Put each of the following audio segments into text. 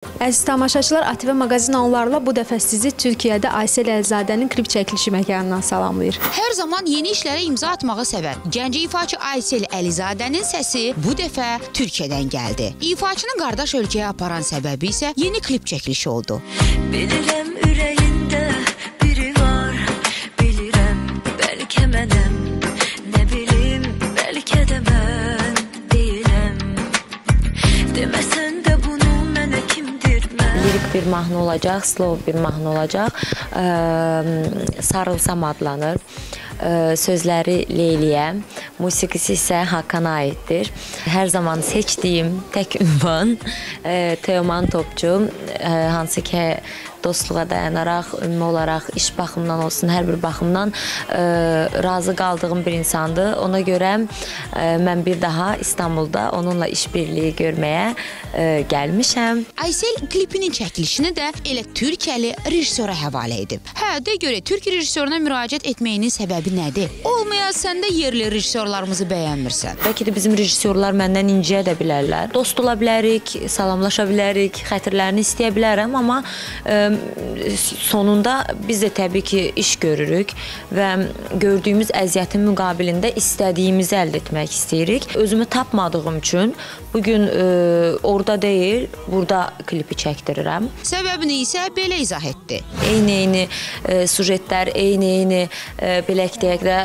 Əziz tamaşaçılar, ATV Maqazin onlarla bu dəfə sizi Türkiyədə Aysel Əlizadənin klip çəkilişi məkanından salamlayır. Hər zaman yeni işlərə imza atmağı sevən gənc ifaçı Aysel Əlizadənin səsi bu dəfə Türkiyədən gəldi. İfaçının qardaş ölkəyə aparan səbəbi isə yeni klip çəkilişi oldu. Bilirəm ürəyində biri var, bilirəm bəlkə mənəm, nə bilim bəlkə də mən deyiləm. Deməsən də bunu mənə kimdir mən? Lirik bir mahnı olacaq, slow bir mahnı olacaq. Sarılsam adlanır. Sözləri Leyliyə, musiqisi isə Hakana aiddir. Hər zaman seçdiyim tək ünvan Teoman Topçu, hansı ki dostluğa dayanaraq, ümumi olaraq iş baxımından olsun, hər bir baxımdan razı qaldığım bir insandır. Ona görə mən bir daha İstanbulda onunla işbirliyi görməyə gəlmişəm. Aysel klipinin çəkilişini də elə Türkiyəli rejissora həvalə edib. Hə, de görə türk rejissoruna müraciət etməyinin səbəbi nədir? Olmaya sən də yerli rejissorlarımızı bəyənmirsən. Bəlkə də bizim rejissorlar məndən inciyə də bilərlər. Dost ola bilərik, salamlaşa bilərik, xətirlərini istəyə bilərəm, amma sonunda biz də təbii ki iş görürük və gördüyümüz əziyyətin müqabilində istədiyimizi əldə etmək istəyirik. Özümü tapmadığım üçün bugün orada deyil, burada klipi çəkdirirəm. Səbəbini isə belə izah etdi. Eyni-eyni sujetlər, eyni-eyni belə deyək də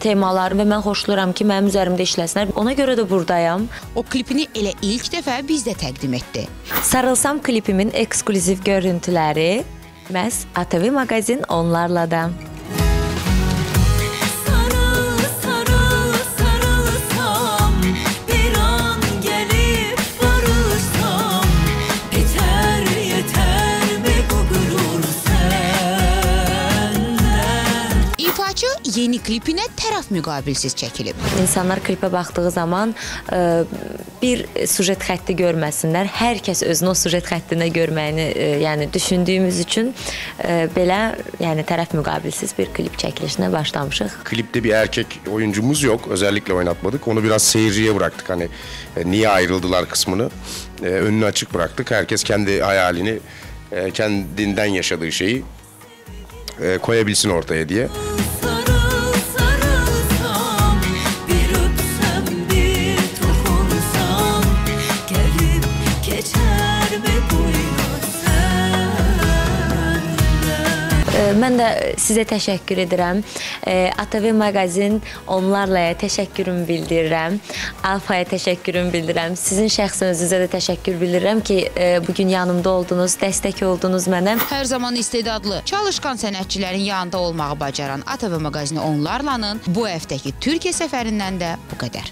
temalar və mən xoşlayıram ki, mənim üzərimdə işləsinlər. Ona görə də buradayam. O klipini elə ilk dəfə bizdə təqdim etdi. Sarılsam klipimin ekskluziv görüntüləri məhz ATV Maqazin onlarla da. Sarıl, sarıl, sarılsam, bir an gelip barışsam, biter yeter mi bu gurur senden? İfaçı yeni klipinə tərəf müqabilsiz çəkilib. İnsanlar klipə baxdığı zaman bir sujet xətti görməsinlər. Hər kəs özünü o sujet xəttinə görməyini, yəni düşündüyümüz üçün belə, yəni tərəf müqabilsiz bir klip çəkilişinə başlamışıq. Klipte bir erkek oyuncumuz yok. Özellikle oynatmadık. Onu biraz seyirciye bıraktık. Hani niye ayrıldılar kısmını önünü açık bıraktık. Herkes kendi hayalini, kendinden yaşadığı şeyi koyabilsin ortaya diye. Sarıl, sarılsam, bir öpsem, bir tokunsam, gelip geçer mi bu inat senden? Mən də sizə təşəkkür edirəm. ATV Maqazin onlarla təşəkkürümü bildirirəm. Alfaya təşəkkürümü bildirirəm. Sizin şəxsən özünüzə də təşəkkür bildirirəm ki, bugün yanımda oldunuz, dəstək oldunuz mənə. Hər zaman istedadlı, çalışqan sənətçilərin yanında olmağı bacaran ATV Maqazini onlarlanın bu həftəki Türkiyə səfərindən də bu qədər.